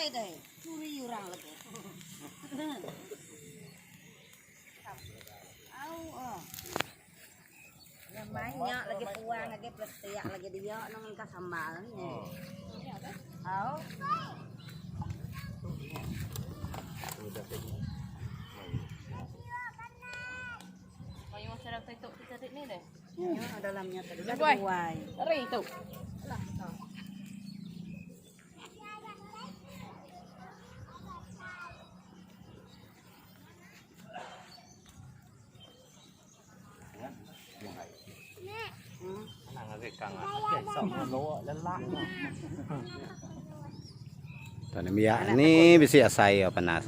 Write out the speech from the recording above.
deh. Curi orang lagi. Au oh. Yang banyak lagi puang lagi plastik lagi dia nang engkah sambal ni. Au. Mayuh serap itu kita ni deh. Ya, dalamnya tadi dah buai. Lari itu. Tu nembiak ni bisi asai iya panas.